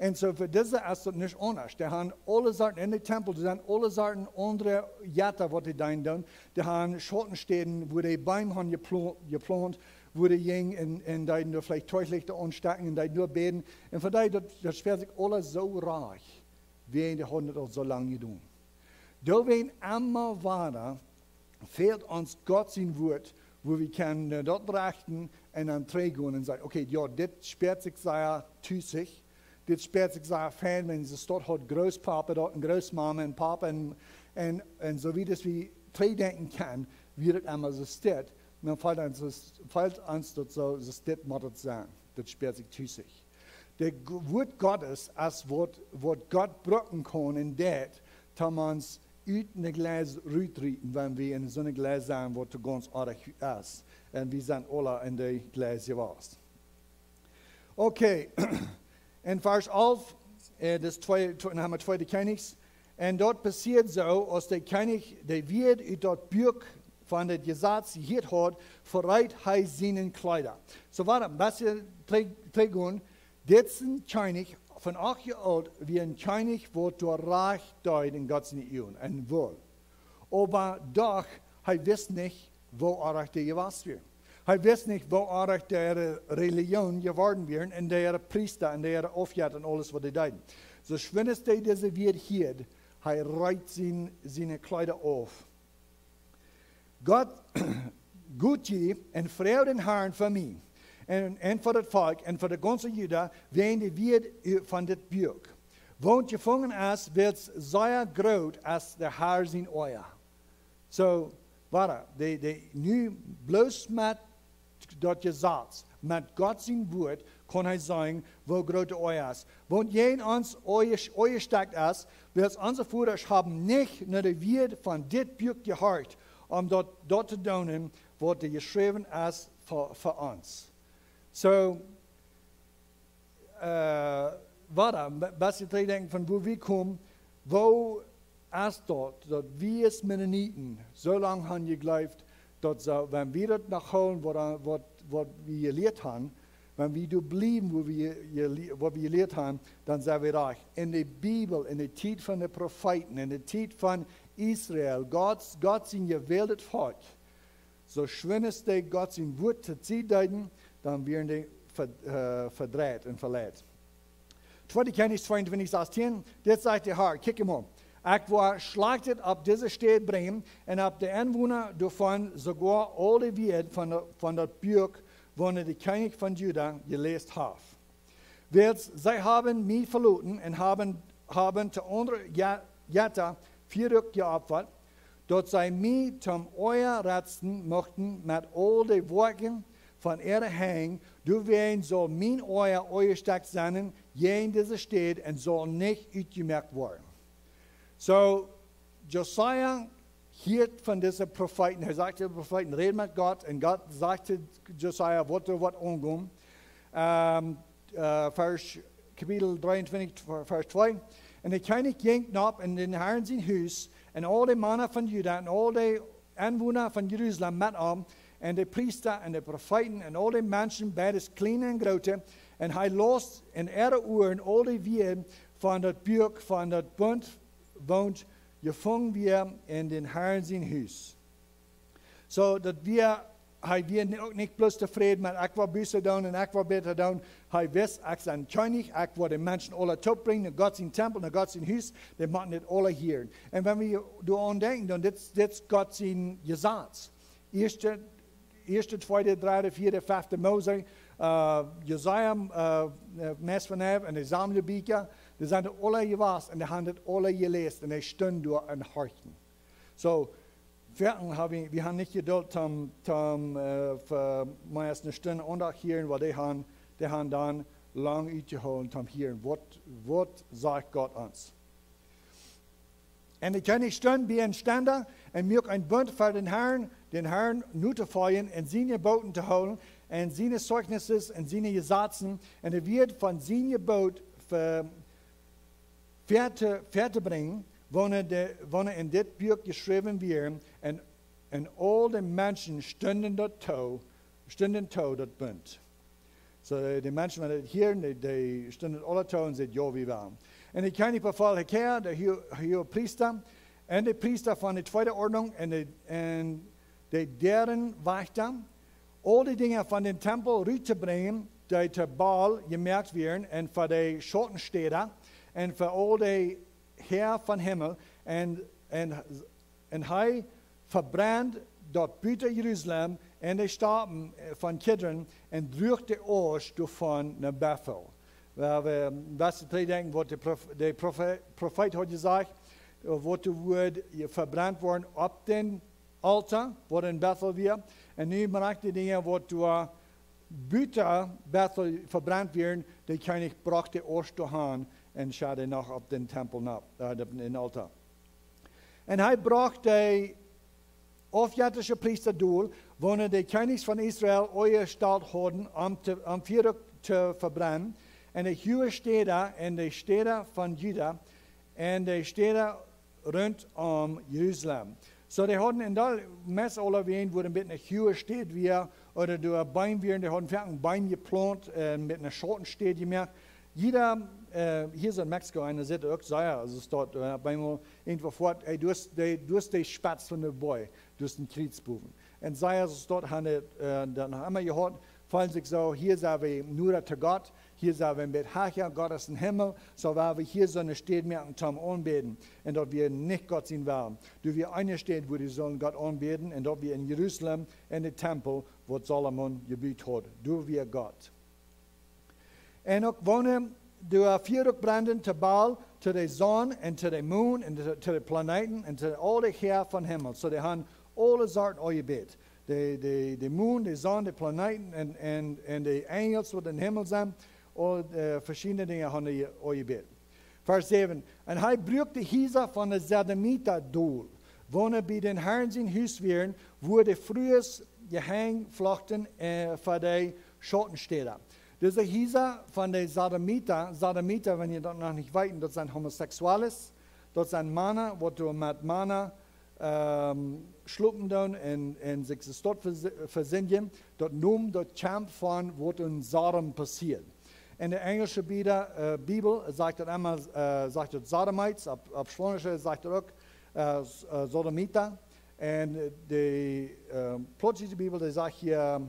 Un soo fa dise es daut nich aundasch. Dee haben aule Sorten en dän Tempel, doa sent aule Sorten aundre Jetta, waut dee deenen doonen. Dee haben Schautenstäden, wua dee Beem haben jeplo-, jeplaunt, wua dee jinjen un, un deeden doa veleicht Tweelichta aunstekjen un deeden doa bäden. Un fa dee, daut, daut spieet sikj aules soo rajcht, wäajen dee hauden daut aul soo lang jedonen. Doawäajen emma wada fält ons Gott sien Wuat, wua wie kjennen, äh, daut rechten un dan trigjgonen un sajen: "Okay, jo, dit spieet sikj sea tusich, dit spieet sikj sea fein, wan see daut haud, Grootpapa daut un Grootmama un Papa un, un, un soo wiet aus wie trigjdenkjen kjennen, wia daut emma soo steit." Dan fält ons, fält ons daut soo, soo steit mott daut sennen. Daut spieet sikj tusich. Daut G-, Wuat Gottes es waut, waut Gott brucken kaun un deit, toom ons ut een Jleis rutrieten, wan wie en soon Jleis sent, waut to gaunz oajch es. Un wie sent aule en daut Jleis jewast. Okay, en Varsch alf, äh, daut es twee, twee, dan haben wie Tweede Kjennichs. Un daut passieed soo, aus de Kjennich, dee wia ut daut Buak von daut Jesaz jehieet haud, vereet hee siene Kjleeda. So, wuarom, waut een Tri-, Trigon, dit es een Kjennich von acht Joa oolt, wia een Kjennich, waut doa rajcht deed en Gott siene Uagen, un wull. Oba doch, hee wist nich, woo oajch dee jewast wia. Hee wist nich, woo oajch äare Relijoon jeworden wia, un äare Priesta, un äare Aufjetta un aules, waut dee deeden. Soo schwind aus hee dise Wieed hieed, hee reet sien, siene Kjleeda auf. Gott, Gott, jie, un froagt dän Harn fa mie, un, un fa daut Volkj, un fa de gaunze Juda, wäajen de Wieed von dit Buak. Waut jefungen es, wiels sea groot es de Har sien Oaja. Soo, wada, de, de, nu bloos met daut Jesaz, met Gott sien Wuat, kaun hee sajen, woo groot de Oaja es. Waut jäajen ons Oaja, Oaja jestekjt es, wiels onse Vodasch haben nich no de Wieed von dit Buak jehorcht, om daut, daut to doonen, waut doa jeschräwen es fa, fa ons. Soo, äh, wada, be-, best du trigj denkjen von wua wie komen, woo es daut, daut wie aus Mennoniten soo lang haben jejleeft, daut soo, wan wie daut noch hoolen, waut, waut, waut wie jelieet haben, wan wie doa bliewen, wua wie je-, jelie-, waut wie jelieet haben, dan sent wie rajcht. Enne Bibel, enne Tiet von de Profeeten, enne Tiet von Israel, Gott, Gott sien jewältet Volkj, soo schwind aus dee Gott sien Wuat to Sied deeden, dan wieren dee ve-, äh, vedreit un veleit. Tweede Kjennichs tweeuntwintich sastieen, dit sajcht de Har, kjikj mol, ekj woa Schlajchtet opp dise Städ brinjen un opp de Enwona doavon, soogoa aul de Wieed von de, von daut Buak, waut de Kjennich von Juda jeläst haft. Wiels see haben mie veloten un haben, haben to aundre Je-, Jetta Fieruak jeopfat, daut see mie toom Oaja retzen muchten met aul de Woakjen von äare Henj, doawäajen saul mien Oaja aunjestekjt sennen jäajen dise Städ un saul nich utjemoakt woaren. Soo, Josia hieet von dise Profeeten, hee sajcht, de Profeeten räden met Gott, un Gott sajcht to Josia, waut doa woat aunkomen. Ähm, äh, Varsch, Kapitel dreeuntwintich, Varsch twee. Un de Kjennich jinkj nopp en dän Harn sien Hus, un aul de Mana von Juda, un aul de Enwona von Jerusalem met am, un de Priesta, un de Profeeten, un aul de Menschen, beides kjliene un groote, un hee läs en äare Uaren aul de Wieed von daut Buak von daut Bunt, waut jefungen wia en dän Harn sien Hus. Soo daut wia, hee wia ni-, uk nich bloos tofräd met, ekj woa Buss doonen un ekj woa bäta doonen. Hee wist, ekj sie Kjennich, ekj woa de Menschen aula toopbrinjen no Gott sien Tempel, no Gott sien Hus, dee motten dit aula hieren. Un wan wie doaraun denkjen, dan dit, dit es Gott sien Jesaz. Ieeschte, ieeschte, tweede, dredde, vieede, fefte Mose, äh, Jesaja, äh, äh, meist von hem, un de Samuel Bieekja, dee sent aula jewast un dee haben dit aula jeläst un dee stunden doa un horchten. Soo, foaken hab wie, wie haben nich Jeduld toom, toom, äh, fa mea aus eene Stund Aundacht hieren, wiels dee haben, dee haben dan lang utjehoolen toom hieren, waut, waut sajcht Gott ons. Un de Kjennich stunt bie een Stenda un muak een Bunt ver dän Harn, dän Harn notofoljen un siene Jeboten to hoolen un siene Zeijnisse un siene Jesazen un de Wieed von sien Jebot ver-, ver to, ver to brinjen, waut de, waut en dit Buak jeschräwen wieren, un, un aul de Menschen stunden daut too, stunden too daut Bunt. Soo, de, de Menschen, wan dit hieren, dee, dee stunden aula too un säden, jo, wie wellen. Un de Kjennich befool Hilkia, de hu-, Huagepriesta, un de Priesta von de tweede Ordnunk, un de, un de Däarenwajchta, aul de Dinja von dän Tempel rut to brinjen, dee to Baal jemoakt wieren, un fa de Schautenstäda, un fa aul de Häa von Himmel, un, un, un hee vebrand daut buta Jerusalem en de Stoppen, äh, von Kidron un druach de Asch doavon no Bethel. Well, wie, wan wie trigj denkjen, waut de Prof-, de Profe-, Profeet haud jesajcht, äh, waut doa wudd vebrant woaren opp dän Altoa, waut en Bethel wia. Un nu moakt hee de Dinja, waut doa buta Bethel vebrant wieren, de Kjennich brocht de Asch doa han un schad dee noch opp dän Tempel nopp, äh, opp dän Altoa. Un hee brocht de aufjettische Priesta dol, waut de Kjennichs von Israel aunjestalt hauden, om to, om Fieruak to vebrennen, en de huage Städa, en de Städa von Juda, en de Städa runtom Jerusalem. Soo, dee hauden en daut meist aulawäajen, wua een bät eene huage Städ wia, ooda doa Beem wieren, dee hauden foaken Beem jeplaunt, äh, met eene Schautenstäd jemoakt. Jieda, äh, hia soo en Mexiko, eena sitt uk sea, aulsoo daut, äh, bie mie irjentwua foat, hey, du hast de, du hast de Spetz von de Boaj, du hast een Kjriez bowen. Un sea, aulsoo daut haben, äh, daut noch emma jehaut, feelen sikj soo, hia sent wie noda to Gott, hia sent wie met Haja, Gott es em Himmel, soo woa wie hia soone Städ moaken toom aunbäden. Un daut wia nich Gott sien Wellen. Doa wia eene Städ, wua dee sullen Gott aunbäden, un daut wia en Jerusalem, en dän Tempel, waut Salomo jebut haud. Doa wia Gott. Un uk waut doa Fia uk brennen to Baal, to de Sonn un to de Moon un to, to de Planeten un to aul de Häa von Himmel. So dee han aule Sorten aunjebät. De, de, de Moon, de Sonn, de Planeten un, un, un de Enjels waut em Himmel sent. Aul, äh, veschiedne Dinja han dee aunjebät. Varsch säwen. Un hee bruak de Hiesa von de Sodomita dol, woone bie dän Harn sien Hus wieren, wua de Frues Jehenj flochten, äh, fa de Schautenstäda. Dise Hiesa von de Sodomita, Sodomita, wan jie daut noch nich weeten, daut sent Homosexuelles, daut sent Mana, waut doa met Mana, ähm, schlopen doonen un, un sikj soo doa vesindjen, daut nemt daut Kampf von waut en Sodom passieet. En de enjelsche Bibel, äh, Bibel sajcht daut emol, äh, sajcht daut Sodomites, opp, opp Spaunisch sajcht daut uk, äh, S-, äh, Sodomita. Un de, äh, plautdietsche Bibel, dee sajcht hia,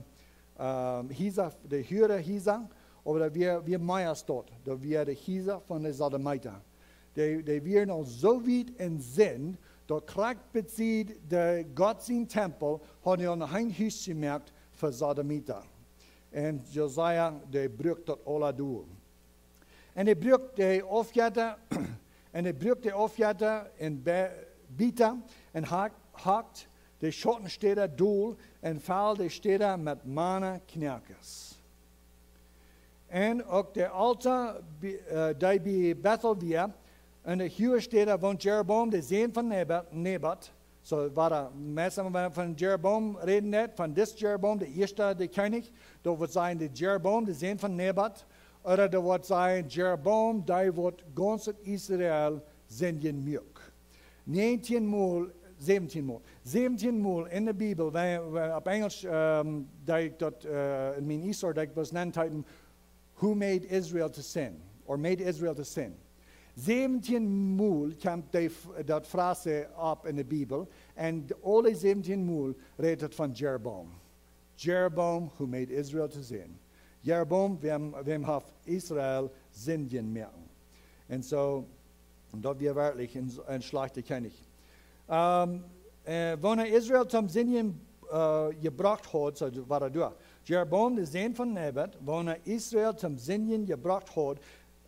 ähm, Hiesa, de Huarenhiesa, oba daut wia, wia mea aus daut, daut wia de Hiesa von de Sodomita. Dee, dee wieren aul soo wiet en Sind, daut krakjt bie de Gott sien Tempel, hauden dee aul een Hus jemoakt fa Sodomita. Un Josia, dee bruak daut aula dol. Un hee bruak de Aufjetta, un hee bruak de Aufjetta un Be-, Bieeta, un hak-, hakt de Schautenstäda dol, un felt de Städa met Mana Kjoakjes. Un uk de Alta, bie-, äh, dee bie Bethel wia, un de Huastäda, woont Jeroboam, de Sän von Nebat, Nebat, so, wada, meist emma wan von Jeroboam räden deit, von dis Jeroboam, de ieeschta, de Kjennich, daut woat sennen de Jeroboam, de Sän von Nebat, ooda daut woat sennen Jeroboam, dee waut gaunz Israel sindjen muak. Näajentieen mol, säwentieen mol. Säwentieen mol en de Bibel, wan, wan, opp Enjelsch, ähm, deed ekj daut, äh, en mien Esau, deed ekj daut nenntypen, "Who made Israel to sin?" Or made Israel to sin. Säwentieen mol kjemt dee F-, daut Frase opp en de Bibel, un aule säwentieen mol rät et von Jeroboam. Jeroboam, who made Israel to sin. Jeroboam, wäm, wäm haft Israel sindjen moaken. Un so, daut wia werkjlich een, een schlajchta Kjennich. Ähm, äh, woona Israel toom sindjen, äh, jebrocht haud, so wia daut doa. Jeroboam, de Sän von Nebat, woona Israel toom sindjen jebrocht haud,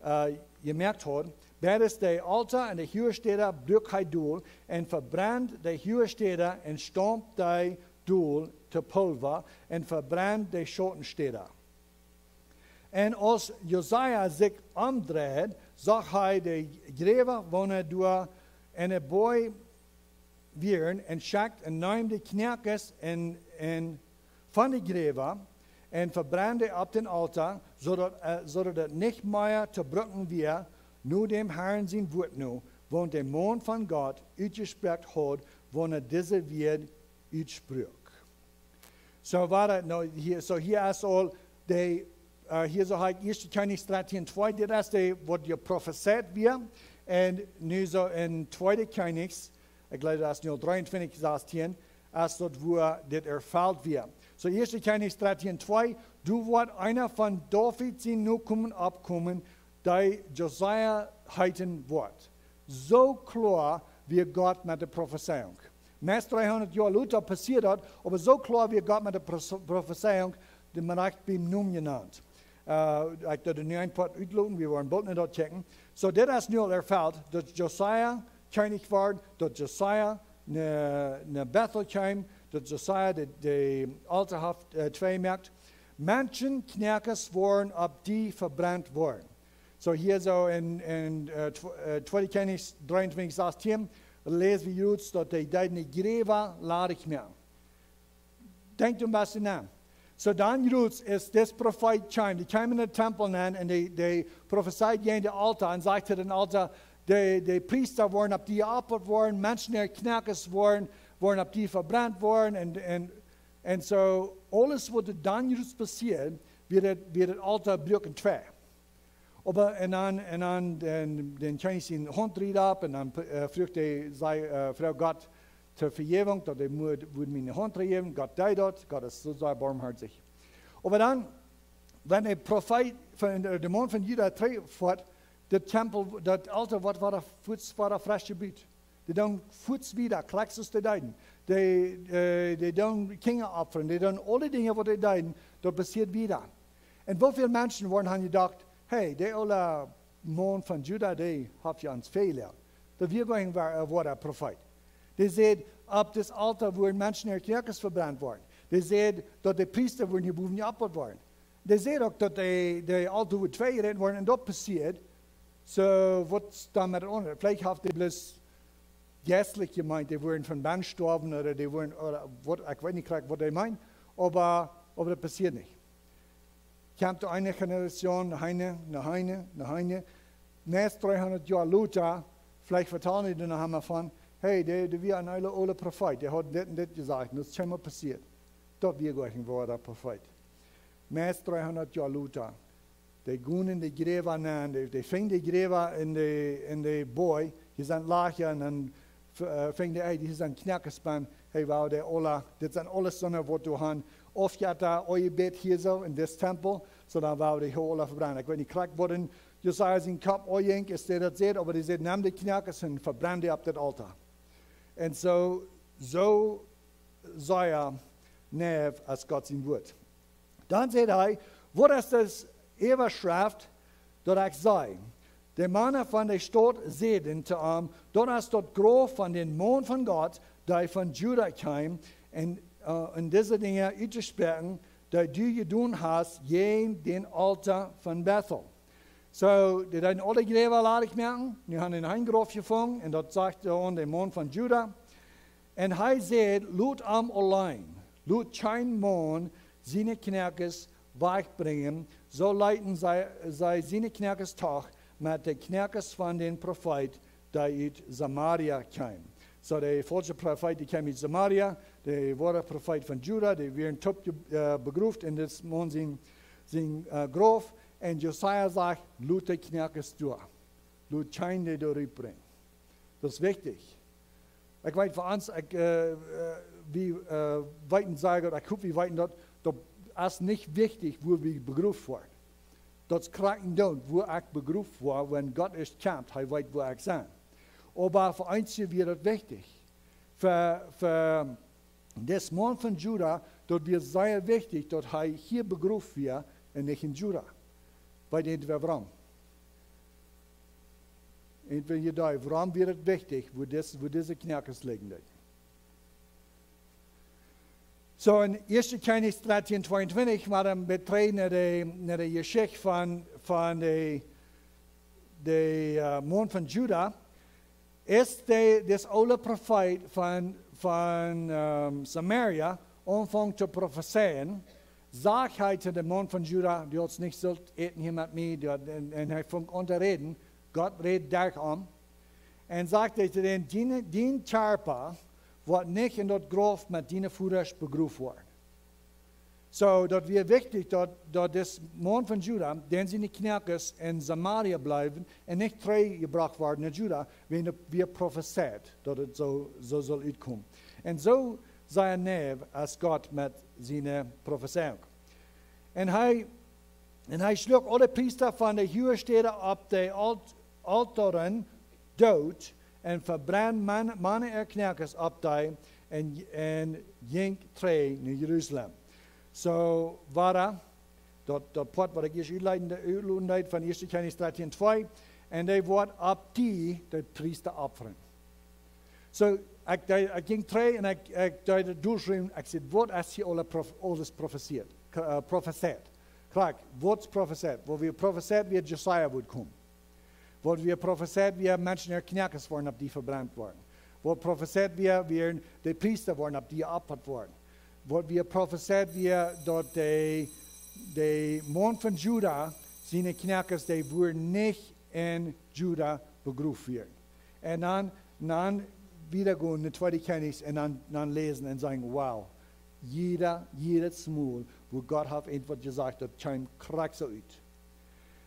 äh, jemoakt haud, beides de Alta un de Huastäda bruak hee dol, un vebrend de Huastäda un stomp dee dol to Pulva, un vebrend de Schautenstäda. Un aus Josia sikj omdreid, sach hee de Jräwa, woona doa en de Boaj wieren, un schekjt un neem de Kjoakjes un, un von de Jräwa un vebrend dee opp dän Alta, soo daut, äh, soo daut et nich mea to brucken wia, no däm Harn sien Wuat no, waut de Maun von Gott utjesproaken haud, wan hee dise Wieed utspruak. So wia daut, nu, hia, so hia es aul de, äh, hia soo hab ekj ieeschte Kjennichs dartieen twee, dit es de, waut jeprofezeit wia. Un nu soo en tweede Kjennichs, ekj jleew daut es nu aul dreeuntwintich sastieen, es daut wua dit erfelt wia. So ieeschte Kjennichs dartieen twee, doa woat eena von David siene Nokomen oppkomen, dee Josia heeten woat. Soo kloa wia Gott met de Profezeiunk. Meist dreehundat Joa lota passieed daut, oba soo kloa wia Gott met de Pro-, Profezeiunk, dee haft biem Nomen jenant. Äh, ekj deed nu een poa utloten, wie woaren boolt no daut checken. So, dit es nu aul erfelt, daut Josia Kjennich wort, daut Josia no, no Bethel kjeem, daut Josia de, de Alta haft, äh, twei jemoakt. Menschen, Kjoakjes woaren opp die vebrent woaren. So hia soo en, en, äh, tw-, äh, tweede Kjennichs dreeuntwintich sastieen, läs wie jrod daut dee deeden de Jräwa ladich moaken. Denkjt een bät no. So dan jrod es dis Profeet kjeem, dee kjeem en dän Tempel nenn un dee, dee profezeid jäajen de Alta un säd to dän Alta, de, de Priesta woaren opp die jeopfat woaren, Menschen äare Kjoakjes woaren, woaren opp die vebrent woaren un, un, un so aules waut dan jrod passieed, wia daut, wia daut Alta jebroaken twei. Oba, un dan, un dan dän, dän Kjennich siene Haunt reed opp, un dan, äh, fruach hee, säd, äh, froag Gott to Vejäwunk, daut hee must, wudd miene Haunt vejäwen. Gott deed daut, Gott es soo sea barmhoatich. Oba dan, wan de Profeet von, de, de Maun von Juda trigjfoat, daut Tempel, daut Alta woat wada fuaz, wada fresch jebut. Dee doonen fuaz wieda, krakjt soo aus dee deeden. Dee, äh, dee doonen Kjinja opfren, dee doonen aule Dinja waut dee deeden, daut passieed wieda. Un woo väl Menschen woaren han jedocht, Hey, de oole Maun von Juda, dee haft je ons väl jelieet. Daut wia goanich een woara Profeet. Dee säd, opp dit Altoa wudden Menschen äare Kjneekes vebrent woaren. Dee säd, daut de Priesta wudden hia bowen jeoppfat woaren. Dee säd uk, daut de, de Altoa wudd tweejeräten woaren, un daut passieed. Soo, waut es dan met daut aundre? Veleicht haft dee bloos jeistlich jemeent, dee wudden von bennen stoawen, ooda dee wudden, ooda waut, ekj weet nich krakjt, waut dee meent, oba, oba daut passieed nich. Kjemt de eene Generation, no eene, no eene, no eene. Meist dreehundat Joa lota, veleicht vetalen dee noch emol von, hey, dee, dee wia een oole, oole Profeet, dee haud dit un dit jesajcht, un daut es kjeenmol passieet. Daut wia goanich een woara Profeet. Meist dreehundat Joa lota. Dee gonen enne Jrewa nenn, dee, dee finjen de Jrewa enne, enne Bodden, hia sent Lajcha, un dan f-, äh, finjen dee, hey, hia sent Kjneekes bennen, hey, woo dee aula, dit sent aules soone, waut doa han, aufjejäft, ojebät hia soo, en dit Tempel, soo dan woo dee hia aula vebrennen. Ekj weet nich krakjt, waut en Josaja sien Kopp aunjinkj, aus dee daut säd, oba dee säd, nemm de Kjneekes un vebrenn dee opp daut Altoa. Un soo, soo sea nau es Gott sien Wuat. Dan säd hee, waut es daut Äwaschreft, daut ekj sach? De Mana von de Staut säden to am, daut es daut Grauf von dän Maun von Gott, dee von Juda kjeem, un, äh, un dise Dinja uttospräakjen, dee du jedonen hast, jäajen dän Altoa von Bethel. Soo, dee deeden aule Jrewa ladich moaken, dee hauden een Grauf jefungen, un daut sajcht doa aun de Maun von Juda. Un hee säd, lot am auleen, lot kjeen Maun siene Kjneekes wajchbrinjen, soo leeten see, see siene Kjneekes doch met de Kjneekes von dän Profeet, dee ut Samaria kjeem. Soo, de faulsche Profeet, dee kjeem ut Samaria, de woare Profeet von Juda, dee wieren toop je-, äh, begroft en dis Maun sien, sien, äh, Grauf. Un Josaja sajcht, lot de Kjneekes doa. Lot kjeen dee doa rutbrinjen. Daut es wichtich. Ekj weet fa ons, ekj, äh, äh, wie, äh, weeten sea goot, ekj hop, wie weeten daut, daut es nich wichtich, wua wie begroft woaren. Daut es krakjt doa, wua ekj begroft woa, wan Gott ieescht kjemt, hee weet, wua ekj sie. Oba fa ons wia daut wichtich. Fa, fa dis Maun von Juda, daut wia sea wichtich, daut hee hia begroft wia un nich en Juda. Weet irjentwäa wuarom? Irjentwäa hia doa, wuarom wia daut wichtich, wua dis, wua dise Kjneekes lijen deeden? Soo, en Ieeschte Kjennichs dartieen tweeuntwintich, mau dan bie trigj no de, no de Jeschicht von, von de, de, äh, Maun von Juda, es de, dis oole Profeet von, von, ähm, Samaria aunfunk to profezeien, sajcht hee to dän Maun von Juda, du hast nich sult äten hia met mie, du hast, un, un hee funk aun to räden, Gott räd derch am, un sajcht hee to dän, dien, dien Kjarpa woat nich en daut Grauf met diene Vodasch begroft woaren. Soo, daut wia wichtich, daut, daut dis Maun von Juda, dän siene Kjneekes en Samaria bleewen un nich trigjjebrocht worden no Juda, wiels daut wia profezeit, daut et soo, soo sull utkomen. Un soo sea nau es Gott met siene Profezeiunk. Un hee, un hee schluach aule Priesta von de Huagestäd opp de Alt-, Altoaren doot un vebrend Mann-, Mana äare Kjneekes opp dee un, un jinkj trigj no Jerusalem. Soo, wada, daut, daut Poat waut ekj ieescht utleiden, utloten deed von Ieeschte Kjennichs dartieen twee, un dee woat opp die de Priesta opfren. Soo, ekj deed, ekj jinkj trigj un ekj, ekj deed daut derchräakjnen, ekj säd, waut es hia aul prof-, aules profezeit? K-, äh, profezeit. Krakjt, waut es profezeit? Waut wia profezeit, wia Josaja wudd komen. Waut wia profezeit, wia Menschen äare Kjneekes woaren opp die vebrent woaren. Waut profezeit wia, wia de Priesta woaren opp die jeoppfat woaren. Waut wia profezeit, wia daut de, de Maun von Juda, siene Kjneekes, dee wudden nich en Juda begroft woaren. Un dan, dan wieda gonen no Tweede Kjennichs un dan, dan läsen un sajen, wow, jieda, jiedet Mol, wua Gott haft irjentwaut jesajcht, daut kjemt krakjt soo ut.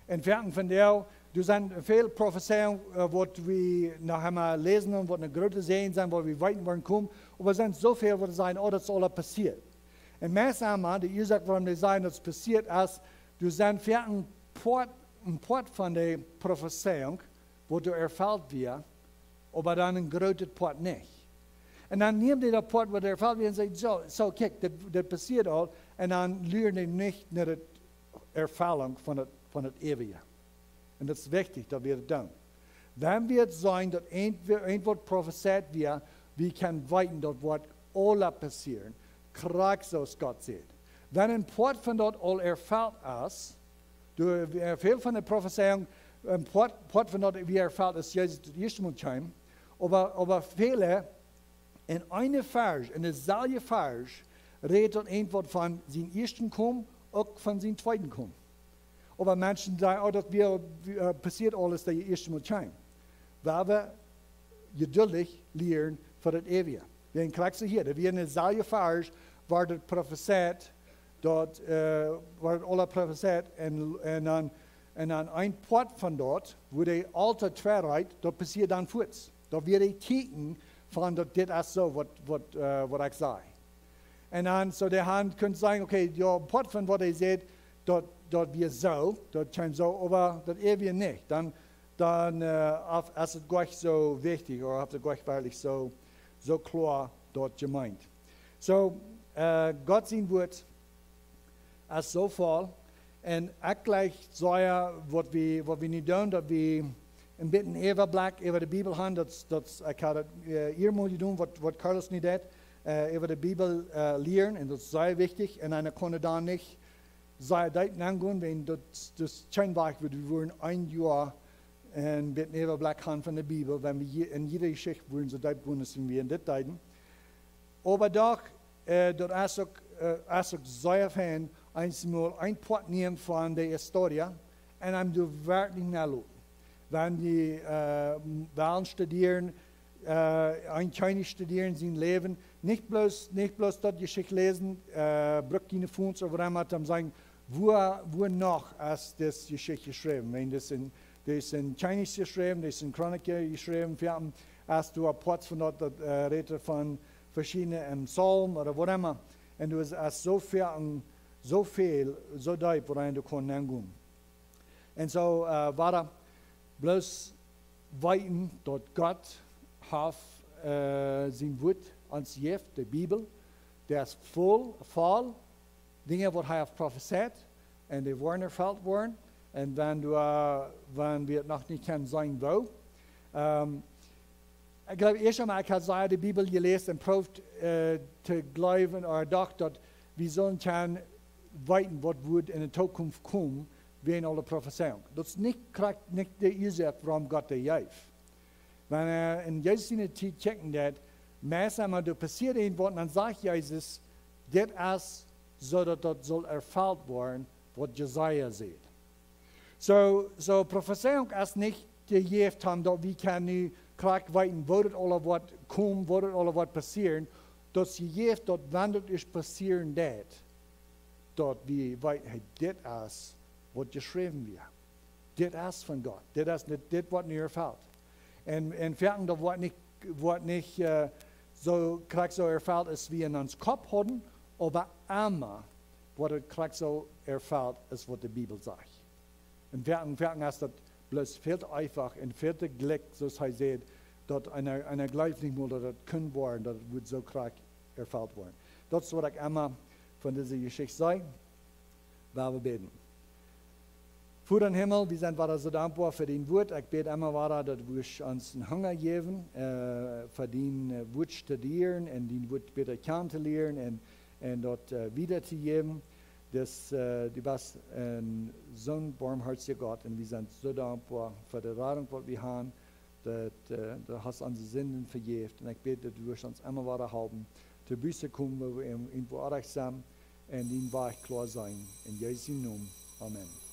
Un wie haben vondoag, doa sent väl Profezeiunk, äh, waut wie noch emol läsen un waut een grootet Säajen sent, waut wie weeten woaren komen, oba doa sent soo väl, waut sajen, oh, daut es aul passieet. Un meist emol, de Uasoak, wuarom dee sajen, daut es passieet, es, doa sent väl een Poat, een Poat von de Profezeiunk, waut doa erfelt wia, oba dan een grootet Poat nich. Un dan nämen dee daut Poat, waut erfelt wia, un sajen, soo, soo, kjikj, dit, dit passieet aul, un dan luaren dee nich no de Erfellunk von daut, von daut Eewje. Un daut es wichtich, daut wie daut doonen. Wan wie daut seenen, daut irjent-, irjentwaut profezeit wia, wie kjennen weeten, daut woat aules passieren, krakjt soo aus Gott sajcht. Wan een Poat von daut aul erfelt es, doa, äh, väl von de Profezeiungen, een Poat, Poat von daut wia erfelt, aus Jesus daut ieeschte Mol kjeem, oba, oba väle en een Varsch, en deselwje Varsch, rät daut irjentwaut von sien ieeschten Komen, uk von sien tweeden Komen. Oba Menschen sajen: "Oh, daut wia, äh, passieet aules, daut ieeschte Mol kjeem." Wan wie jeduldich lieren fa daut Eewje. Wie kjrieen krakjt soo hia, daut wia en deselwje Varsch, wort daut profezeit, daut, äh, wort daut aul profezeit, un, un dan, un dan een Poat von daut, wua de Alta twei reit, daut passieet dan fuaz. Daut wia daut Tieekjen von daut dit es soo, waut, waut, äh, waut ekj saj. Un dan, soo de Haunt kunn sajen: "Okay, jo, een Poat von waut hee sajcht, daut, daut wia soo, daut kjeem soo, oba daut Eewje nich." Dan, dan, äh, auf, es daut goanich soo wichtich, ooda haft daut goanich werkjlich soo, soo kloa daut jemeent. Soo, äh, Gott sien Wuat es soo voll. Un ekj jleich sea, waut wie, waut wie nu doonen, daut wie een bät een Äwablikj äwa de Bibel haben, daut, daut, ekj hab daut, äh, ea mol jedonen, waut, waut Carlos nu deit, äh, äwa de Bibel, äh, lieren, un daut es sea wichtich, un dan kaun eena dan nich sea deep nengonen, wan daut, daut kjeen Wajch, wie wudden een Joa een bät een Äwablikj haben von de Bibel, wan wie hia en jiede Jeschicht wudden soo deep gonen, aus wie en dit deeden. Oba doch, äh, daut es uk, äh, es uk sea fein, eemol een Poat nämen von de Historie un am doa werkjlich no loten. Wan wie, äh, wellen studieren, äh, een Kjennich studieren sien Läwen, nich bloos, nich bloos daut Jeschicht läsen, äh, bruck jie ne Fonts ooda waut emma, dan sajen: "Wua, wua noch es dise Jeschicht jeschräwen?" Wan daut es en, daut es en Kjennich jeschräwen, daut es en Chronik jeschräwen, fa, aus du apart von daut, daut, äh, rät von veschiedne em Psalm ooda waut emma. Un daut es, es soo väl, soo väl, soo deep, wua eena doa kaun nengonen. Un soo, äh, wada bloos weeten, daut Gott haft, äh, sien Wuat ons jejäft, de Bibel, dee es voll, voll Dinja, waut hee haft profezeit, un dee woaren erfelt woaren. Un wan du, äh, wan wie daut noch nich kjennen seenen, woo, ähm, ekj jleew, ieescht emol, ekj hab sea de Bibel jeläst un proowt, äh, to jleewen, ooda docht, daut wie sullen kjennen weeten, waut woat en de Tookunft komen, wäajen aule Profezeiunk. Daut es nich krakjt, nich de Uasoak, wuarom Gott dee jeef. Wan, äh, en Jesus siene Tiet kjikjen deit, meist emol doa passieet irjentwaut, dan sajcht Jesus: "Dit es, soo daut daut saul erfelt woaren, waut Jesaja sajcht." Soo, soo Profezeiunk es nich jejäft, om daut wie kjennen nu krakjt weeten, woo daut aules woat komen, woo daut aules woat passieren. Daut es jejäft, daut wan daut ieescht passieren deit, daut wie weeten: "Hey, dit es, waut jeschräwen wia. Dit es von Gott. Dit es nich, dit woat nu erfelt." Un, un foaken daut woat nich, woat nich, äh, soo krakjt soo erfelt, aus wie en ons Kopp hauden, oba emma woat daut krakjt soo erfelt, aus waut de Bibel sajcht. Un foaken, foaken es daut bloos väl to eefach un väl to jlikj, soo aus hee sajcht, daut eena, eena jleeft nich mol, daut daut kunn woaren, daut daut wudd soo krakjt erfelt woaren. Daut es, waut ekj emma von dise Jeschicht saj. Lot ons bäden. Voda em Himmel, wie sent wada soo dankboa fa dien Wuat. Ekj bäd emma wada, daut du ons een Hunga jäwen, äh, fa dien, äh, Wuat studieren un dien Wuat bäta kjanen to lieren un, un daut, äh, wieda to jäwen. Daut, äh, du best een soo een boamhoatja Gott un wie sent soo dankboa fa de Radunk, waut wie haben, daut, äh, du hast onse Sinden vejäft. Un ekj bäd, daut du woascht ons emma wada halpen, to Buße komen, wua wie irjentwua oajch sent, un dien Wajch kloa seenen. En Jesus sien Nomen. Amen.